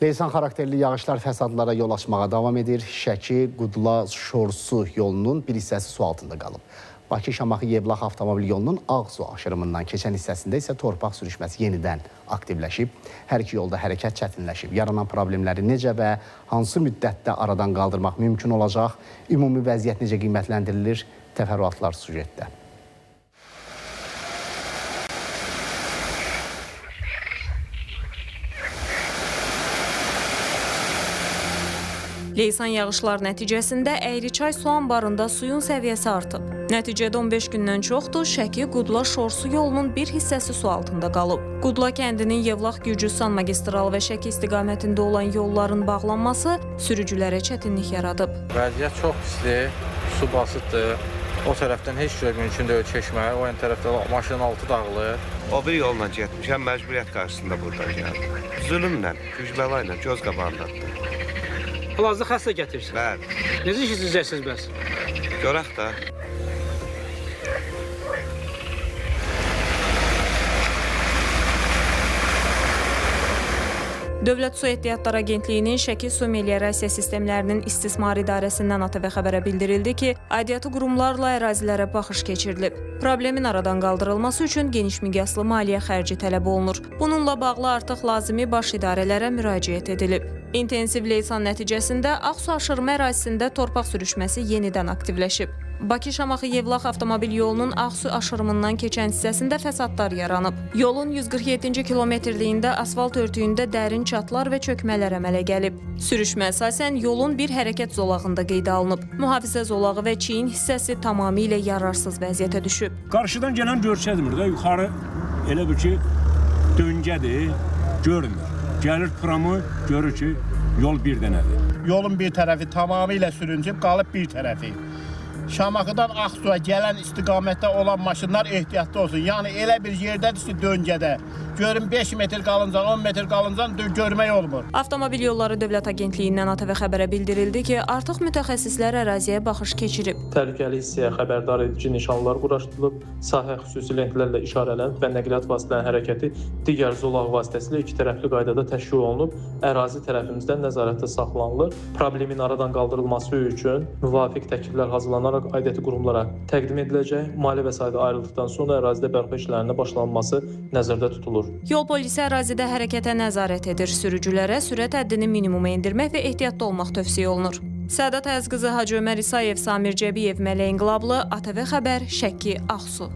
Leysan xarakterli yağışlar fəsadlara yol açmağa davam edir. Şəki, Qudla, Şorsu yolunun bir hissəsi su altında qalıb. Bakı-Şamaxı-Yevlax avtomobil yolunun Ağsu aşırımından keçən hissəsində isə torpaq sürüşməsi yenidən aktivləşib. Hər iki yolda hərəkət çətinləşib. Yaranan problemləri necə və hansı müddətdə aradan qaldırmaq mümkün olacaq? Ümumi vəziyyət necə qiymətləndirilir? Təfərrüatlar süjetdə. Leysan yağışlar nəticəsində Əyriçay su anbarında suyun səviyyəsi artıb. Nəticədə 15 gündən çoxdur Şəki Qudla Şorsu yolunun bir hissəsi su altında qalıb. Qudla kəndinin Yevlax Gürcüstan magistralı və Şəki istiqamətində olan yolların bağlanması sürücülərə çətinlik yaradıb. Vəziyyət çox pisdir, su basıqdır. O tərəfdən heç cür mümkün deyil keçmək. O yan tərəfdə maşının altı dağılır. O bir yolla getmişəm, məcburiyyət qarşısında buradan gəldim. Zülmlə, gücbəla ilə göz qabağındadır. Hal-hazırda xəstə gətirsin. Bəli, Necə keçirəcəksiniz bəs? görək də. Dövlət Su Ehtiyatları Agentliyinin Şəki Su Meliorasiya Sistemlərinin İstismar İdarəsindən ATV xəbərə bildirildi ki, aidiyyatı qurumlarla ərazilərə baxış keçirilib. Problemin aradan qaldırılması üçün geniş miqyaslı maliyyə xərci tələb olunur. Bununla bağlı artıq lazımi baş idarələrə müraciət edilib. İntensiv leysan nəticəsində Ağsu aşırımı ərazisində torpaq sürüşməsi yenidən aktivləşib. Bakı-Şamaxı-Yevlax avtomobil yolunun Ağsu aşırımından keçən hissəsində fəsadlar yaranıb. Yolun 147-ci kilometrliyində asfalt örtüyündə dərin çatlar və çökmələr əmələ gəlib. Sürüşmə əsasən yolun bir hərəkət zolağında qeydə alınıb. Mühafizə zolağı və çiyin hissəsi tamamilə yararsız vəziyyətə düşüb. Qarşıdan gələn görsədmir də, yuxarı elə bir ki, döngədir, görmür. Gəlir pramı, görür ki, yol bir dənədir. Yolun bir tərəfi tamamilə sürüncüb, qalıb bir tərəfi. Şamaxıdan Ağsuya gələn istiqamətdə olan maşınlar ehtiyatlı olsun. Yəni elə bir yerdədir ki, döngədə. Görün 5 metr qalıncan, 10 metr qalıncan görmək olmur. Avtomobil Yolları Dövlət Agentliyindən ATV xəbərə bildirildi ki, artıq mütəxəssislər əraziyə baxış keçirib. Təhlükəli hissəyə xəbərdar edici nişanlar quraşdırılıb, sahə xüsusi lentlərlə işarələnib və nəqliyyat vasitələrinin hərəkəti digər zolaq vasitəsilə iki tərəfli qaydada təşkil olunub, ərazi tərəfimizdən nəzarətdə saxlanılır. Problemin aradan qaldırılması üçün müvafiq təkliflər hazırlanaraq aidiyyəti qurumlara təqdim ediləcək. Maliyyə vəsaiti ayrıldıqdan sonra ərazidə bərpa işlərinə başlanması nəzərdə tutulur. Yol polisi ərazidə hərəkətə nəzarət edir. Sürücülərə sürət həddini minimuma endirmək və ehtiyatlı olmaq tövsiyə olunur. Səadət Əzqızı, Hacı Ömər İsayev, Samir Cəbiyev, Mələk İnqilablı, ATV Xəbər, Şəki, Ağsu.